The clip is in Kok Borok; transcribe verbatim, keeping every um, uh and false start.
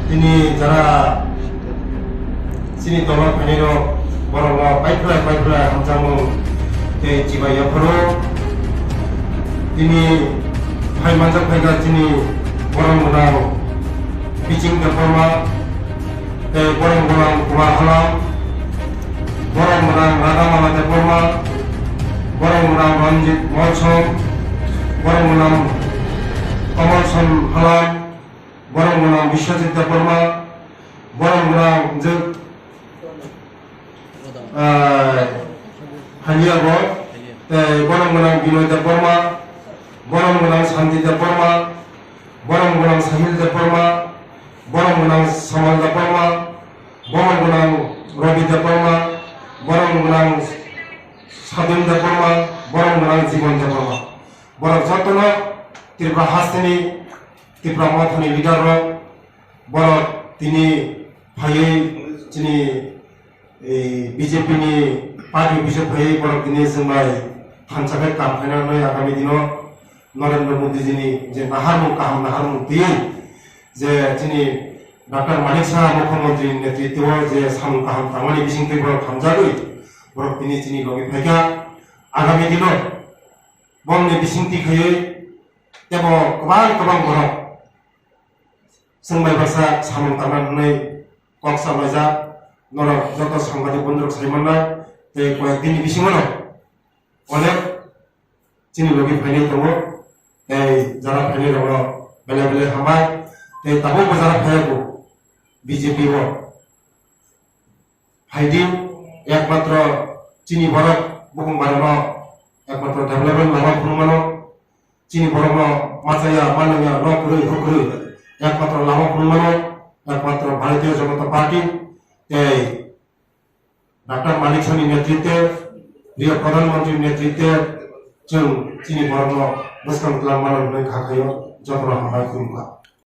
Tini jara chini dolo phainairok borokno paiphlai paiphlai hamjakmung tei chibai yapharo. Tini phai manjak phaikha chini borom gwnang Biching Debbarma tei borom gwnang Kumar Halam, borom gwnang Radhamala Debbarma, borom gwnang Ranjit Molsom, borom gwnang Kamalson Halam, borom gwnang Biswajit Debbarma, borom gwnang je, ah, Haliya bo, tei borom gwnang Binoy Debbarma, borom gwnang Santi Debbarma, borom gwnang Sahil Debbarma, borom gwnang Samal Debbarma, borom gwnang Rabi Debbarma, borom gwnang Sadin Debbarma, borom gwnang Jibon Debbarma. Borok jotono Tripura hasteni Tipra Mothani leader rok, borok tini phaiwi chini, eh, B J P ni party office o phaiwi borok tini chwng bai thansa khe kam khaina hwnwi agami dino Narendra Modi ji ni je naharmung kaham naharmung twiwi je chini Doctor Manik Saha Mukhyamantri ni netritwo je samung kaham tangmani bisingtwi borok hamjagwi borok tini chini logi phaikha. Agami dino bongni bisingtwi khaiwi tebo kwbang kwbang borok chwng bai baksa samung tangna hwnwi kok salaijak. Norok joto sangbadik bondrok sai mannai, tei koyek dini bisingono onek chini logi phainai tongo, tei jara phainai rokno belai belai hambai, tei tabukbo jara phaiyago B J P o phaidi, ekmatro chini borok bukung barano ekmatro development lama phunukmano, chini borokno machaya manaya no kwrwi hwkwrwi ekmatro lama phunukmano ekmatro Bharatiya Janata Party tei Doctor Manik Saha ni netritwe, Priya Pradhan Mantri ni netritwe chwng chini borokno bwskang twlang mano hwnwi kha khaio, jotono hambai khulumkha.